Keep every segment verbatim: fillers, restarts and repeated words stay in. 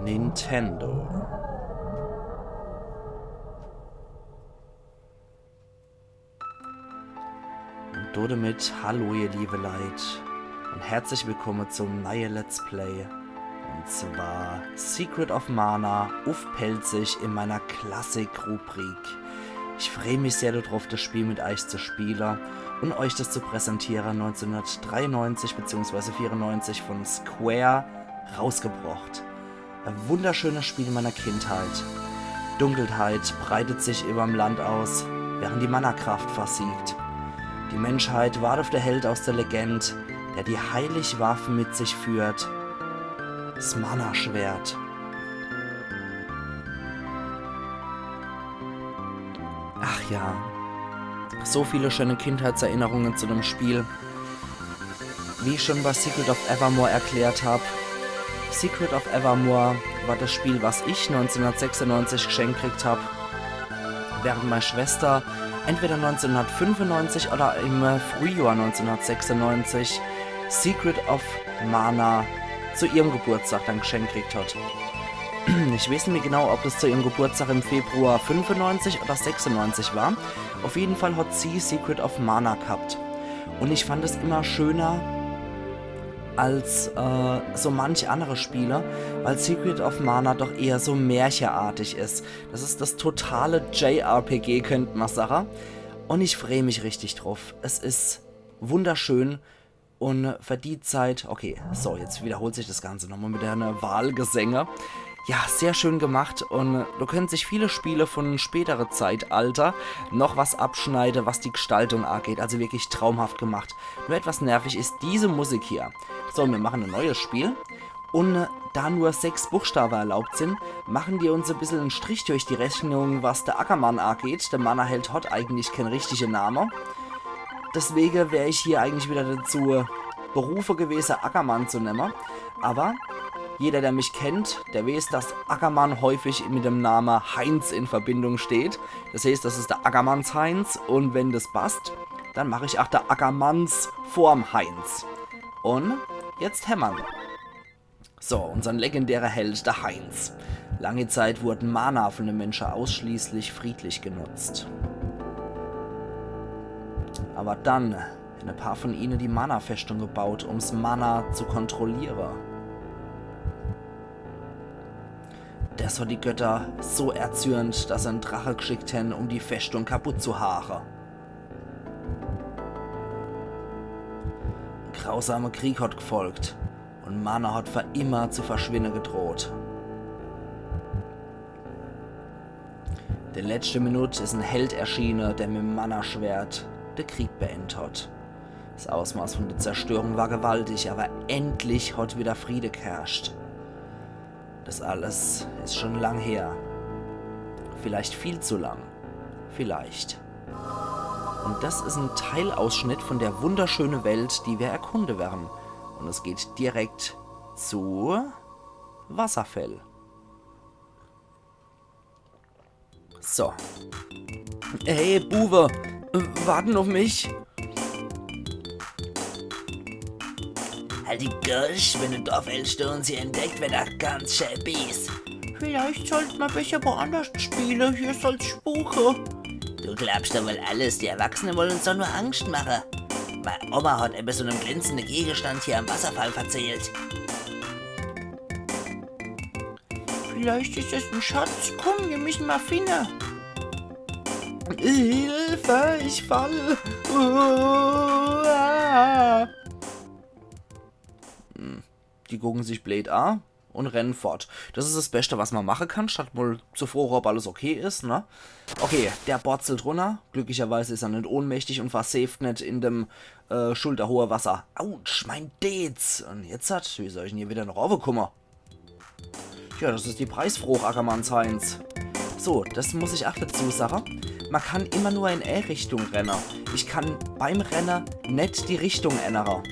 Nintendo. Und damit hallo ihr liebe Leit und herzlich willkommen zum neue Let's Play. Und zwar Secret of Mana uff Pälzisch in meiner Klassik-Rubrik. Ich freu mich sehr darauf, das Spiel mit euch zu spielen und euch das zu präsentieren. Neunzehnhundertdreiundneunzig beziehungsweise vierundneunzig von Square rausgebracht. Ein wunderschönes Spiel meiner Kindheit. Dunkelheit breitet sich überm Land aus, während die Mana-Kraft versiegt. Die Menschheit wart auf der Held aus der Legend, der die heilig Waffe mit sich führt. Das Mana-Schwert. Ach ja. So viele schöne Kindheitserinnerungen zu dem Spiel. Wie ich schon bei Secret of Evermore erklärt hab, Secret of Evermore war das Spiel, was ich neunzehnhundertsechsundneunzig geschenkt gekriegt hab, während meine Schwester entweder neunzehnhundertfünfundneunzig oder im Frühjahr neunzehnhundertsechsundneunzig Secret of Mana zu ihrem Geburtstag dann geschenkt gekriegt hat. Ich weiß nicht mehr genau, ob das zu ihrem Geburtstag im Februar fünfundneunzig oder sechsundneunzig war. Auf jeden Fall hat sie Secret of Mana gehabt. Und ich fand es immer schöner als äh, so manch andere Spiele, weil Secret of Mana doch eher so märcheartig ist. Das ist das totale J R P G, könnt man sagen. Und ich freu mich richtig drauf. Es ist wunderschön. Und für die Zeit, okay, so, jetzt wiederholt sich das Ganze nochmal mit der Wahlgesänge. Ja, sehr schön gemacht und da können sich viele Spiele von spätere Zeitalter noch was abschneiden, was die Gestaltung angeht. Also wirklich traumhaft gemacht. Nur etwas nervig ist diese Musik hier. So, wir machen ein neues Spiel. Und da nur sechs Buchstaben erlaubt sind, machen die uns ein bisschen einen Strich durch die Rechnung, was der Ackermann angeht. Der Mana-Held hat eigentlich keinen richtigen Namen. Deswegen wäre ich hier eigentlich wieder dazu berufen gewesen, Ackermann zu nehmen. Aber jeder, der mich kennt, der weiß, dass Ackermann häufig mit dem Namen Heinz in Verbindung steht. Das heißt, das ist der Ackermanns Heinz und wenn das passt, dann mache ich auch der Ackermanns vorm Heinz. Und jetzt hämmer'n. So, unsern legendärer Held, der Heinz. Lange Zeit wurden Mana von den Menschen ausschließlich friedlich genutzt. Aber dann haben ein paar von ihnen die Mana-Festung gebaut, um's Mana zu kontrollieren. Das hat die Götter so erzürnt, dass sie einen Drache geschickt haben, um die Festung kaputt zu hauen. Ein grausamer Krieg hat gefolgt und Mana hat für immer zu verschwinden gedroht. In der letzten Minute ist ein Held erschienen, der mit dem Mana-Schwert den Krieg beendet hat. Das Ausmaß von der Zerstörung war gewaltig, aber endlich hat wieder Friede geherrscht. Das alles ist schon lang her. Vielleicht viel zu lang. Vielleicht. Und das ist ein Teilausschnitt von der wunderschönen Welt, die wir erkunden werden. Und es geht direkt zu Wasserfell. So. Hey, Buwe, warten auf mich. Halt die Gosch, wenn die Dorfälschte uns hier entdeckt, werd er ganz schä bies. Vielleicht sollt ma besser woanders spiele, hier soll's spuke. Du glaubst doch wohl alles, die Erwachsene wollen uns doch nur Angst mache. Mei Oma hat etwas von einem glänzenden Gegenstand hier am Wasserfall verzählt. Vielleicht ist es ein Schatz. Komm, wir müssen mal finden. Hilfe, ich fall. Uah. Hm. Die gucken sich bleed a und rennen fort. Das ist das Beste, was man machen kann, statt mal zu frogen, ob alles okay ist, ne? Okay, der borzelt runner. Glücklicherweise ist er nicht ohnmächtig und verseeft nicht in dem äh, schulterhohe Wasser. Autsch, mein Dez. Und jetzt hat, wie soll ich denn hier wieder noch raufkommen? Ja, das ist die Preisfroch, Ackermanns Heinz. So, das muss ich auch dazu sagen. Man kann immer nur in eine Richtung rennen. Ich kann beim Rennen nicht die Richtung ändern.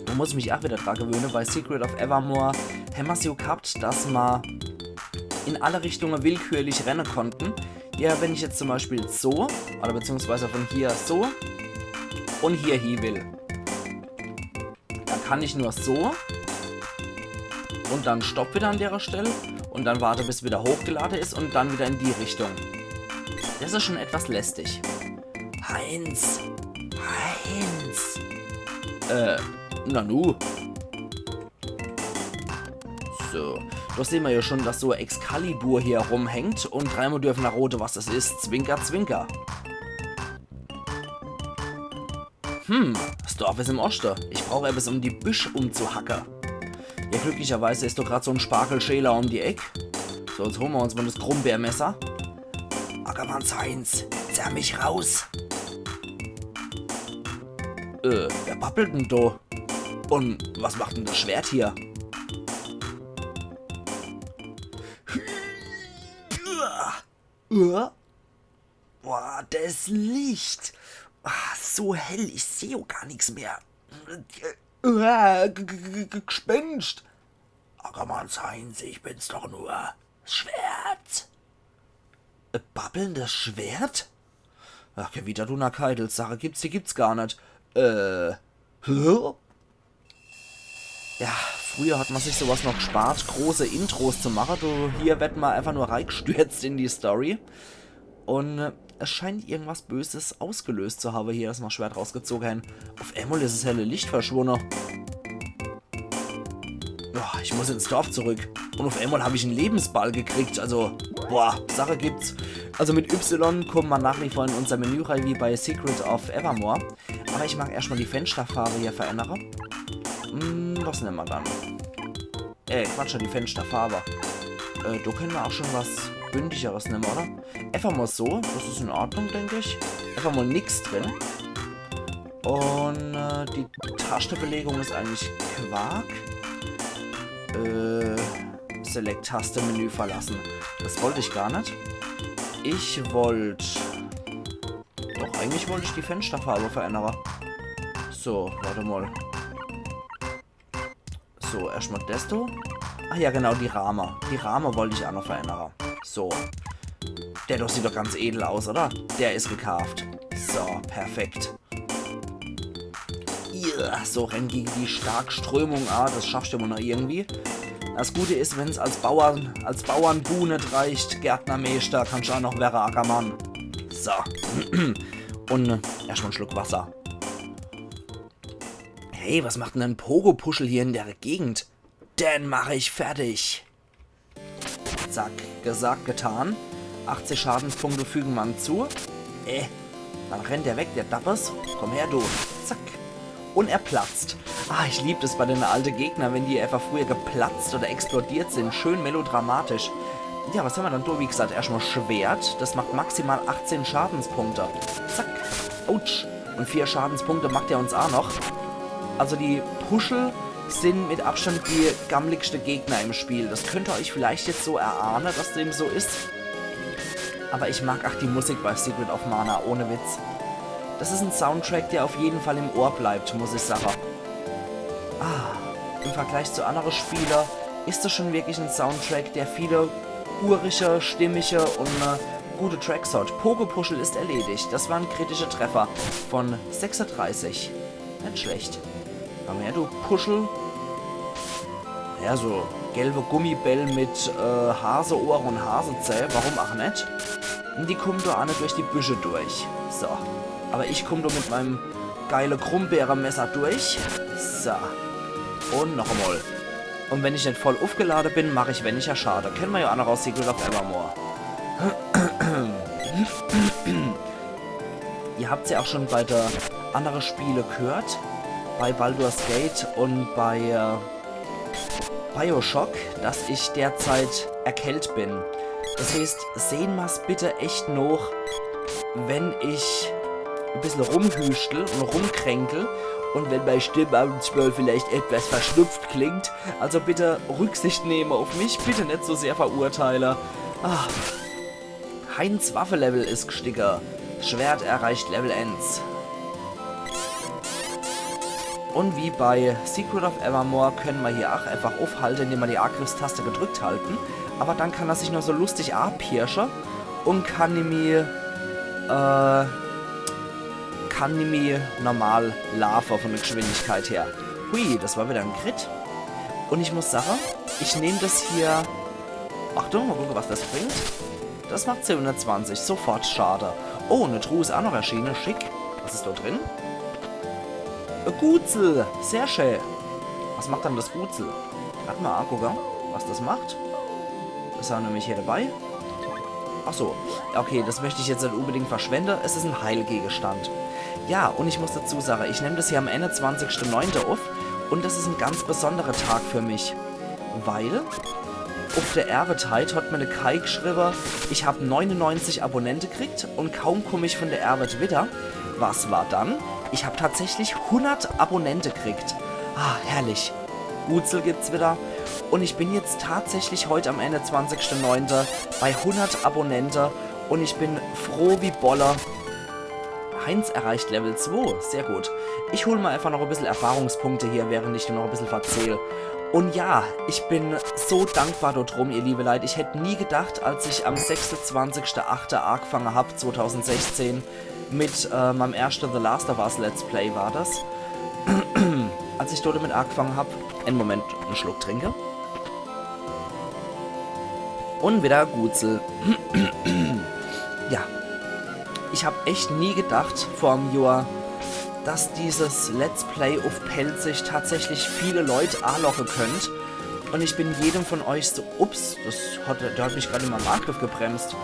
Da muss ich mich auch wieder dran gewöhnen. Bei Secret of Evermore haben wir es ja gehabt, dass man in alle Richtungen willkürlich rennen konnten. Ja, wenn ich jetzt zum Beispiel so, oder beziehungsweise von hier so und hier hin will, da kann ich nur so und dann stopp wieder an derer Stell und dann warte, bis wieder hochgelade is und dann wieder in die Richtung. Das is schon etwas lästig. Heinz! Heinz! Äh, Nanu? So, do sehn mer ja schon, dass so Excalibur hier rumhängt und dreimal dürfen er rote, was das is. Zwinker, zwinker. Hm, das Dorf is im Oschte. Ich brauch etwas, um die Büsch umzuhacke. Ja, glücklicherweise is doch grad so en Spargelschäler um die Eck. So, jetzt hole mer uns mal das Grumbeermesser. Ackermanns Heinz, zerr mich raus. Äh, wer babbelt denn do? Und was macht denn das Schwert hier? Uah. Uah, das Licht. Ah, so hell, ich seh jo gar nix mehr. Uah, G- G- G- G- Gespenst. Ackermanns Heinz, ich bin's doch nur. Schwert. E babbelndes Schwert? Ach, Gewitter, Dunnerkeidel, Sache gibt's, die gibt's gar net. Äh, hä? Ja, früher hat man sich sowas noch gespart, große Intros zu mache. Du, hier werd man einfach nur reigstürzt in die Story. Und äh, es scheint irgendwas Böses ausgelöst zu habe hier, dass mer Schwert rausgezoge hen. Auf emol is es helle Licht verschwunne. Boah, ich muss ins Dorf zurück. Und auf emol hab ich en Lebensball gekriegt. Also, boah, Sache gibt's. Also mit Y kommt man nach wie vor in unser Menü rein wie bei Secret of Evermore. Aber ich mag erstmal die Fensterfarbe hier verändere. Hm, was nemme mer dann? Äh, Quatsch, die Fensterfarbe. Äh, do könne mer auch schon was Bündigeres nemme, oder? Einfach mal so, das is in Ordnung, denk ich. Einfach mal nix drin. Und äh, die Tastebelegung is eigentlich Quark. Äh, Select-Taste, Menü verlassen. Das wollt ich gar net. Ich wollt... Doch, eigentlich wollt ich die Fensterfarbe verändere. So, warte mal. So, erstmal desto. Ah ja, genau, die Rahme. Die Rahme wollt ich auch noch verändere. So. Der doch sieht doch ganz edel aus, oder? Der is gekaaft. So, perfekt. Ja, so renn gegen die Starkströmung. Ah, das schaffst du immer noch irgendwie. Das Gute is, wenn's als Bauern, als Bauernbuhne reicht, Gärtnermeister, kannst du auch noch werre Ackermann. So. Und äh, erstmal en Schluck Wasser. Hey, was macht denn en Pogo-Puschel hier in der Gegend? Den mach ich fertig. Zack, gesagt, getan. achtzig Schadenspunkte fügen man zu. Äh, dann rennt er weg, der Dappes. Komm her, du. Zack. Und er platzt. Ah, ich lieb das bei den alte Gegner, wenn die einfach früher geplatzt oder explodiert sind. Schön melodramatisch. Ja, was haben wir dann do? Wie gesagt, erstmal Schwert. Das macht maximal achtzehn Schadenspunkte. Zack. Autsch. Und vier Schadenspunkte macht er uns auch noch. Also die Puschel sind mit Abstand die gammligste Gegner im Spiel. Das könnt ihr euch vielleicht jetzt so erahnen, dass dem so is. Aber ich mag auch die Musik bei Secret of Mana, ohne Witz. Das is en Soundtrack, der auf jeden Fall im Ohr bleibt, muss ich sagen. Ah, im Vergleich zu anderen Spielen is das schon wirklich en Soundtrack, der viele urige, stimmige und äh, gute Tracks hat. Pogo-Puschel ist erledigt. Das war en kritischer Treffer von sechsunddreißig. Net schlecht. Komm her, du Puschel. Ja, so gelbe Gummibäll mit äh, Haseohre und Hasezäh. Warum auch net? Und die kommen do auch net durch die Büsche durch. So. Aber ich komm do mit meinem geile Grumbeeremesser durch. So. Und noch einmal. Und wenn ich net voll aufgeladen bin, mach ich weniger Schade. Kennen wir ja auch noch aus Secret of Evermore. Ihr habt's ja auch schon bei der andere Spiele gehört, bei Baldur's Gate und bei äh, Bioshock, dass ich derzeit erkältet bin. Das heißt, sehen mer's bitte echt noch, wenn ich ein bisschen rumhüstel und rumkränkel und wenn meine Stimme manchmal vielleicht etwas verschnupft klingt. Also bitte Rücksicht nehmen auf mich, bitte nicht so sehr verurteile. Ah. Heinz Waffelevel is gstiege. Das Schwert erreicht Level eins. Und wie bei Secret of Evermore können wir hier auch einfach aufhalten, indem wir die Angriffstaste gedrückt halten. Aber dann kann er sich noch so lustig abhirsche und kann nämlich, äh, kann nämlich normal laufen von der Geschwindigkeit her. Hui, das war wieder ein Crit. Und ich muss sache, ich nehm das hier. Achtung, mal gucke, was das bringt. Das macht zweihundertzwanzig, sofort schade. Oh, ne Truh is ach noch erschiene, schick. Was is do drin? E Gutsel, sehr schä. Was macht dann das Gutsel? Grad mal angucke, was das macht. Das ham mer nämlich hier dabei. Ach so, okay, das möcht ich jetzt net unbedingt verschwende. Es is en Heilgegenstand. Ja, und ich muss dazu sache, ich nemm das hier am einundzwanzigsten neunten uff und das is en ganz besonderer Tag für mich, weil uff der Erwetheit hat mir de Kai geschriebe, ich hab neunundneunzig Abonnente kriegt und kaum komm ich von der Erwet wieder. Was war dann? Ich hab tatsächlich hundert Abonnente kriegt. Ah, herrlich. Gutsel gibt's wieder. Und ich bin jetzt tatsächlich heut am einundzwanzigsten neunten bei hundert Abonnente und ich bin froh wie Bolle. Heinz erreicht Level zwei, sehr gut. Ich hol mal einfach noch e bissel Erfahrungspunkte hier, während ich do noch e bissel verzähl. Und ja, ich bin so dankbar dort drum, ihr liebe Leit. Ich hätt nie gedacht, als ich am sechsundzwanzigsten achten angefangen hab, zweitausendsechzehn, mit äh, meinem ersten The Last of Us Let's Play war das, als ich dort damit angefangen hab. Einen Moment, en Schluck trinke. Und wieder Gutsel. Ja. Ich hab echt nie gedacht vor em Johr, dass dieses Let's Play uff Pälzisch tatsächlich viele Leut anlocke könnt. Und ich bin jedem von euch so, ups, das hat, der hat mich grad in meinem Angriff gebremst.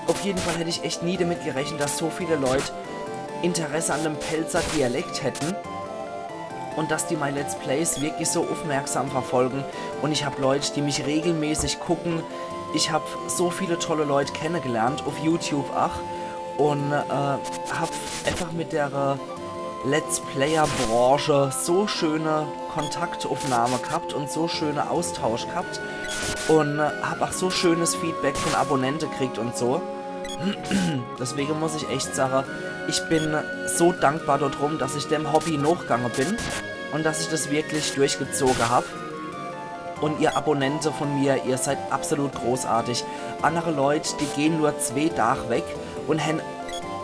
Auf jeden Fall hätt ich echt nie damit gerechnet, dass so viele Leut Interesse an dem Pälzer Dialekt hätten. Und dass die mei Let's Plays wirklich so aufmerksam verfolgen. Und ich hab Leut, die mich regelmäßig gucken. Ich hab so viele tolle Leut kennengelernt, auf YouTube ach. Und äh, hab einfach mit der äh, Let's Player Branche so schöne Kontaktaufnahme gehabt und so schöne Austausch gehabt. Und äh, hab ach so schönes Feedback von Abonnente kriegt und so. Deswegen muss ich echt sagen, ich bin so dankbar dort drum, dass ich dem Hobby nachgegangen bin und dass ich das wirklich durchgezogen hab. Und ihr Abonnente von mir, ihr seid absolut großartig. Andere Leut, die gehen nur zwee Tag weg und hän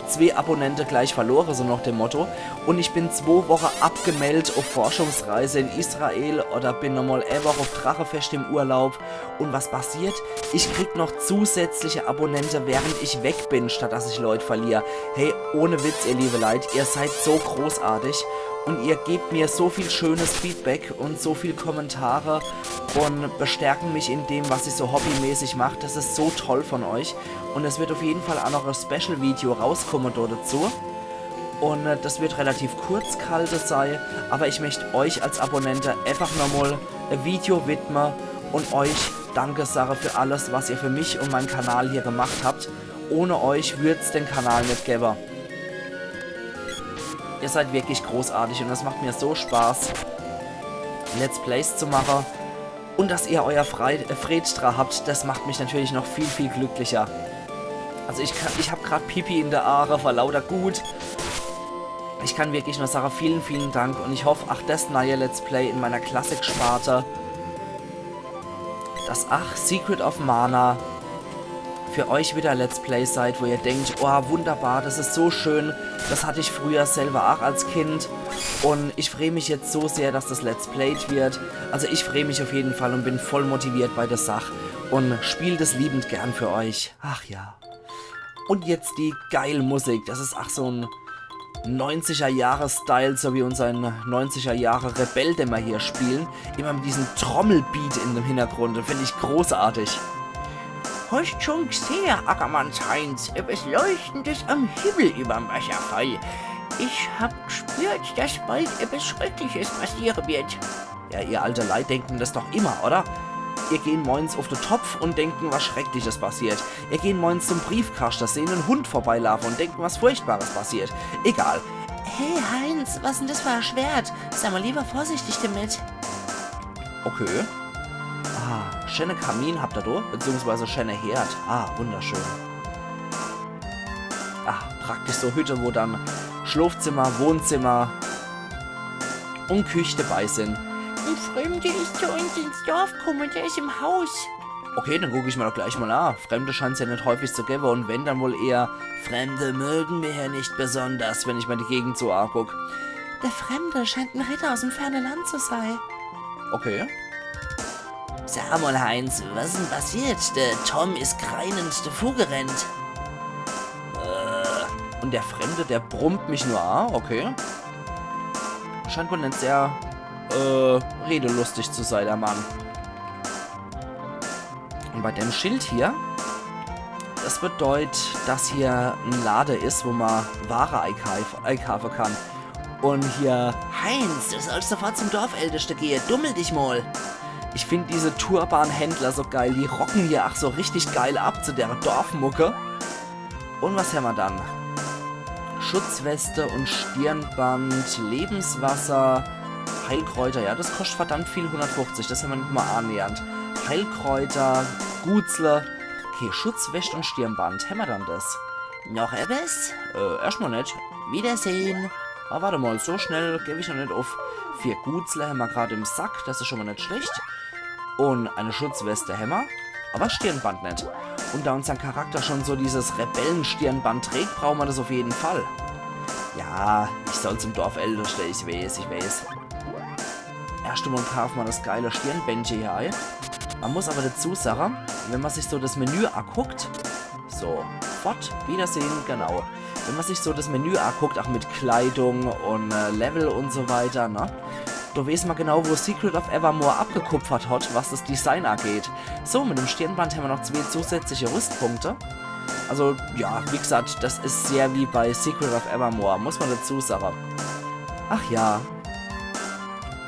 zwee Abonnente gleich verloren, so nach dem Motto. Und ich bin zwee Wochen abgemeldet auf Forschungsreise in Israel oder bin nochmal e Woch auf Drachefest im Urlaub. Und was passiert? Ich krieg noch zusätzliche Abonnente, während ich weg bin, statt dass ich Leut verlier. Hey, ohne Witz, ihr liebe Leit, ihr seid so großartig und ihr gebt mir so viel schönes Feedback und so viel Kommentare und bestärken mich in dem, was ich so hobbymäßig mach. Das is so toll von euch. Und es wird auf jeden Fall auch noch e Special-Video rauskommen do dazu. Und äh, das wird relativ kurz gehalte sei, aber ich möcht euch als Abonnente einfach nochmal e Video widme und euch Danke sage für alles, was ihr für mich und meinen Kanal hier gemacht habt. Ohne euch würd's den Kanal net gewwe. Ihr seid wirklich großartig und es macht mir so Spaß, Let's Plays zu mache. Und dass ihr euer Frei äh, Fred dra habt, das macht mich natürlich noch viel, viel glücklicher. Also ich, kann, ich hab grad Pipi in der Aare vor lauter Gut. Ich kann wirklich nur sagen, vielen, vielen Dank und ich hoff, ach das neue Let's Play in meiner Klassik-Sparte, das ach Secret of Mana für euch wieder Let's Play seid, wo ihr denkt, oh, wunderbar, das is so schön, das hatt ich früher selber ach als Kind und ich freh mich jetzt so sehr, dass das Let's Played wird. Also ich freh mich auf jeden Fall und bin voll motiviert bei der Sach und spiel das liebend gern für euch. Ach ja. Und jetzt die geil Musik. Das is ach so en neunziger Jahre Style, so wie unsern neunziger Jahre Rebell, den mer hier spielen. Immer mit diesem Trommelbeat in dem Hintergrund. Den find ich großartig. Hast schon gsehe, Ackermanns Heinz, etwas Leuchtendes am Himmel überm Wasserfall? Ich hab gspürt, dass bald etwas Schreckliches passieren wird. Ja, ihr alte Leit denken das doch immer, oder? Ihr gehen morgens auf de Topf und denken, was Schreckliches passiert. Ihr gehen morgens zum Briefkasten, sehen en Hund vorbeilaufen und denken, was Furchtbares passiert. Egal. Hey Heinz, was denn das für ein Schwert? Sei mal lieber vorsichtig damit. Okay. Ah, schöne Kamin habt ihr da, beziehungsweise schöne Herd. Ah, wunderschön. Ah, praktisch so Hütte, wo dann Schlafzimmer, Wohnzimmer und Küche dabei sind. Ein Fremder ist zu uns ins Dorf gekommen, der ist im Haus. Okay, dann guck ich mir doch gleich mal an. Fremde scheint's ja nicht häufig zu geben und wenn, dann wohl eher. Fremde mögen mir hier nicht besonders, wenn ich mir die Gegend so anguck. Der Fremde scheint ein Ritter aus dem fernen Land zu sein. Okay. Sag mal, Heinz, was is denn passiert? Der Tom is greinend devorgerennt. Äh, und der Fremde, der brummt mich nur an, okay. Scheint wohl net sehr, äh, redelustig zu sein, der Mann. Und bei dem Schild hier, das bedeutet, dass hier en Lade is, wo man Ware eikauf-, eikaufe kann. Und hier, Heinz, du sollst sofort zum Dorfälteste gehe, dummel dich mal. Ich find diese Turbanhändler so geil, die rocken hier ach so richtig geil ab zu der Dorfmucke. Und was hämmer dann? Schutzweste und Stirnband, Lebenswasser, Heilkräuter, ja, das kostet verdammt viel, hundertfünfzig, das hämmer net mal annähernd. Heilkräuter, Gutsle, okay, Schutzwest und Stirnband, hämmer dann das? Noch etwas? Äh, erstmal net. Wiedersehen. Ah, warte mal, so schnell geb ich noch net auf. Vier Gutsle hämmer grad im Sack, das is schon mal net schlecht. Und eine Schutzweste hämmer, aber Stirnband net. Und da unsern Charakter schon so dieses Rebellenstirnband trägt, brauche mer das auf jeden Fall. Ja, ich soll zum Dorfälteste, ich weiß, ich weiß. Erst einmal kaufe mer das geile Stirnbändche hier ei. Man muss aber dazu sagen, wenn man sich so das Menü anguckt, so, fort, Wiedersehen, genau. Wenn man sich so das Menü anguckt, auch mit Kleidung und, äh, Level und so weiter, ne? Da weiß man genau, wo Secret of Evermore abgekupfert hat, was das Design angeht. So, mit dem Stirnband hämmer noch zwei zusätzliche Rüstpunkte. Also, ja, wie gesagt, das is sehr wie bei Secret of Evermore, muss man dazu sagen. Ach ja.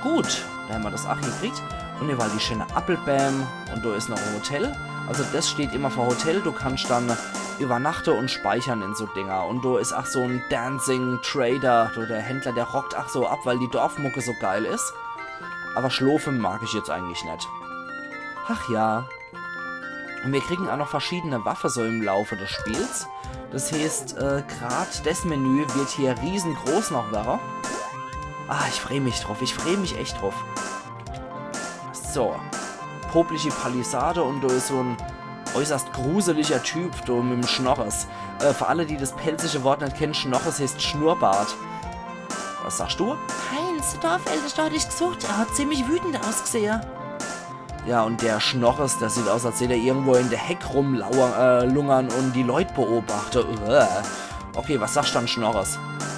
Gut, da hämmer das ach gekriegt. Und hier war die schöne Appelbäm. Und da is noch ein Hotel. Also das steht immer für Hotel. Du kannst dann übernachte und speichern in so Dinger. Und da is ach so ein Dancing Trader, so der Händler, der rockt ach so ab, weil die Dorfmucke so geil is. Aber schlofe mag ich jetzt eigentlich net. Ach ja. Und wir kriegen auch noch verschiedene Waffe so im Laufe des Spiels. Das heißt, äh, grad das Menü wird hier riesengroß noch werre. Ah, ich freu mich drauf. Ich freu mich echt drauf. So. Popliche Palisade und da is so ein äußerst gruseliger Typ da mit dem Schnorres. Äh, für alle, die das pälzische Wort net kennen, Schnorres heißt Schnurrbart. Was sagst du? Heinz, der Dorfälteste hat dich gesucht. Er hat ziemlich wütend ausgesehe. Ja, und der Schnorres, der sieht aus, als tät er irgendwo in der Heck rumlauern, äh, lungern und die Leut beobachte. Uah. Okay, was sagst du dann, Schnorres?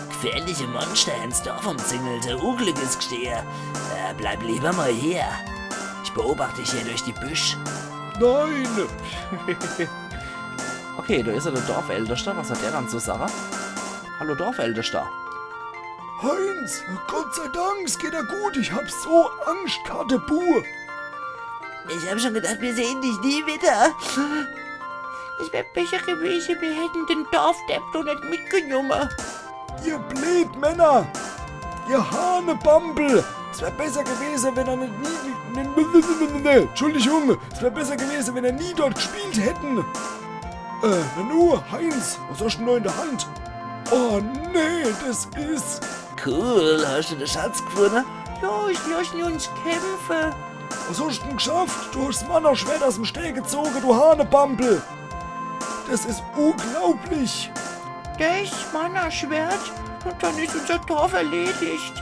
Gefährliche Monster ins Dorf umzingelt. Unglück is gestehe. Äh, bleib lieber mal hier. Ich beobachte dich hier durch die Büsch. Nein! Okay, da is er, der Dorfälteste. Was hat der dann zu sagen? Hallo, Dorfältester. Heinz, Gott sei Dank, es geht dir gut. Ich hab so Angst gehabt, der Bu. Ich hab schon gedacht, wir sehen dich nie wieder. Es wär besser gewesen, wir hätten den Dorfdepp doch net mitgenommen. Ihr blöd Männer! Ihr Hanebambel! Es wär besser gewesen, wenn er net nie, ne, ne, ne, ne, ne, ne, Entschuldigung, es wär besser gewesen, wenn er nie dort gespielt hätten. Äh, Nanu, Heinz, was hast du denn da in der Hand? Oh nee, das is... Cool, hast du den Schatz gefunden? Ja, ich lass uns kämpfen. Was hast du denn geschafft? Du hast das Mana-Schwert aus dem Stää gezogen, du Hanebambel. Das is unglaublich. Das Mana-Schwert? Und dann is unser Dorf erledigt.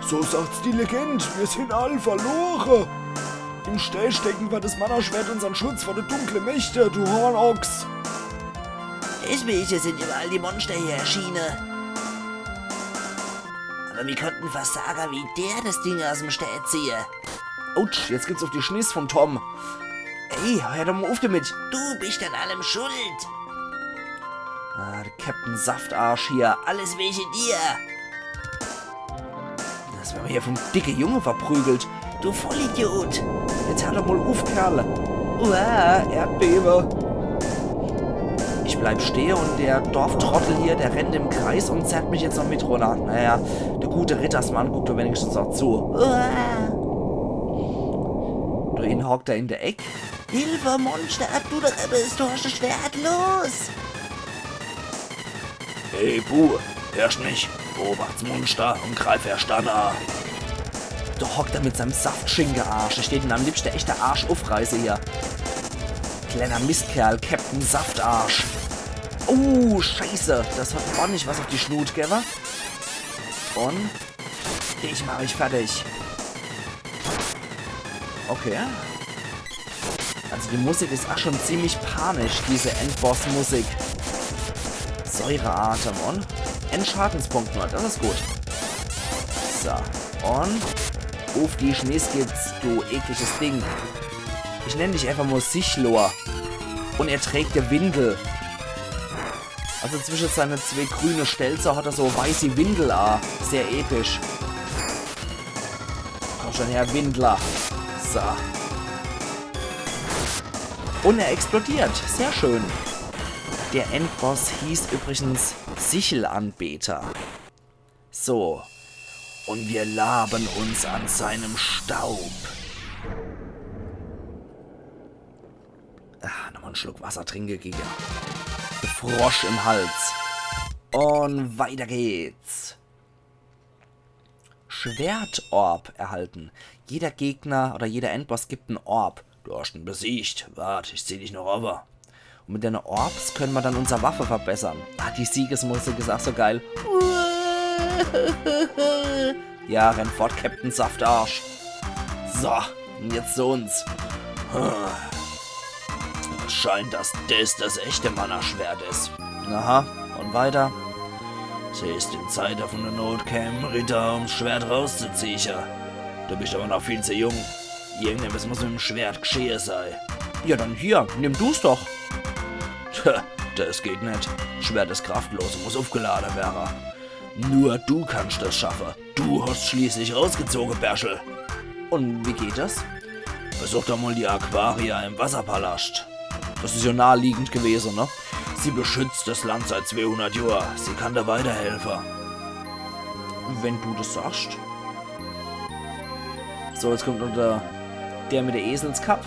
So sagt's die Legend. Wir sind all verloren. Im Stää stecken war das Mana-Schwert unseren Schutz vor der dunklen Mächte, du Hornochs. Deswegen sind überall die Monster hier erschienen. Aber wie konnten Versager wie der das Ding aus dem Stää ziehen? Autsch, jetzt gibt's auf die Schniss vom Tom. Ey, hör doch mal auf damit. Du bist an allem schuld. Ah, der Captain Saftarsch hier. Alles wegen dir. Das werden wir hier vom dicke Junge verprügelt. Du Vollidiot. Jetzt hör doch mal auf, Kerl. Uah, Erdbebe. Ich bleib stehe und der Dorftrottel hier, der rennt im Kreis und zerrt mich jetzt noch mit runter. Naja, der gute Rittersmann guckt doch wenigstens noch zu. Uah. Da hinten hockt er in der Eck. Hilfe, Monster, du der Rebbe, du hast das Schwert, los! Hey, Bu, hörst mich? Beobacht's Monster und greif erst dann an. Da hockt er mit seinem Saftschinke-Arsch. Ich tät ihn am liebsten echt der Arsch aufreiße hier. Kleiner Mistkerl, Captain Saftarsch. Oh, Scheiße. Das hat ordentlich was auf die Schnut, gell, wa? Und dich mach ich fertig. Okay. Also die Musik is ach schon ziemlich panisch, diese Endboss-Musik. Säureatem un en Schadenspunkt nur, das is gut. So, un uff die Schneeskitz, du ekliges Ding. Ich nenn dich einfach mol Sichlor. Un er trägt e Windel. Also zwische seine zwee grüne Stelze hat er so weißi Windel a. Sehr episch. Komm schon her, Windler. So. Un er explodiert. Sehr schön. Der Endboss hieß übrigens Sichelanbeter. So. Und wir laben uns an seinem Staub. Ah, nochmal en Schluck Wasser trinke, Giga. De Frosch im Hals. Und weiter geht's. Schwertorb erhalten. Jeder Gegner oder jeder Endboss gibt en Orb. Du hast en besiegt. Wart, ich zieh dich noch over. Und mit dene Orbs können wir dann unser Waffe verbessern. Ah, die Siegesmusik is ach so geil. Ja, renn fort, Captain Saftarsch. So, und jetzt zu uns. Hm. Es scheint, dass des das echte Mana-Schwert is. Aha, und weiter? Siehst, in Zeite von der Not kämen Ritter, ums Schwert rauszuziehe. Du bist aber noch viel zu jung. Irgendetwas muss mit dem Schwert g'schehe sei. Ja, dann hier, nimm du's doch. Tja, das geht net. Schwert is kraftlos und muss aufgeladen werden. Nur du kannst das schaffen. Du hast schließlich rausgezogen, Bärschel. Und wie geht das? Besuch doch mal die Aquaria im Wasserpalast. Das is ja naheliegend gewesen, ne? Sie beschützt das Land seit zweehundert Jahren. Sie kann dir weiterhelfen. Wenn du das sagst. So, jetzt kommt noch der, der mit der Eselskapp.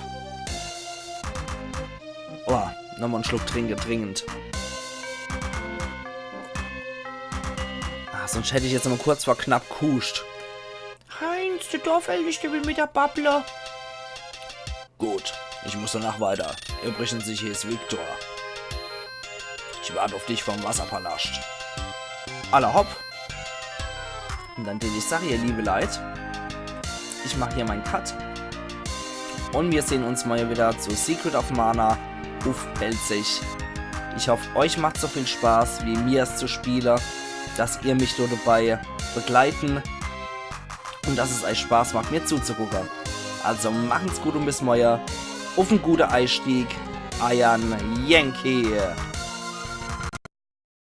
Oh, nochmal en Schluck trinke, dringend. Ah, sonst hätt ich jetzt noch mal kurz vor knapp gehuscht. Heinz, der Dorfälteste will mit dir babble. Gut, ich muss danach weiter. Übrigens, ich hieß Viktor. Ich wart auf dich vorm Wasserpalast. Alla hopp. Und dann tät ich sage, ihr liebe Leit, ich mach hier mein Cut. Und wir sehen uns mal wieder zu Secret of Mana uff Pälzisch. Ich hoff, euch macht so viel Spaß, wie mir es zu spielen, dass ihr mich so dabei begleiten und dass es euch Spaß macht, mir zuzugucken. Also machen's gut und bis morgen. Uff en gute Eistieg. Eiern Yankee.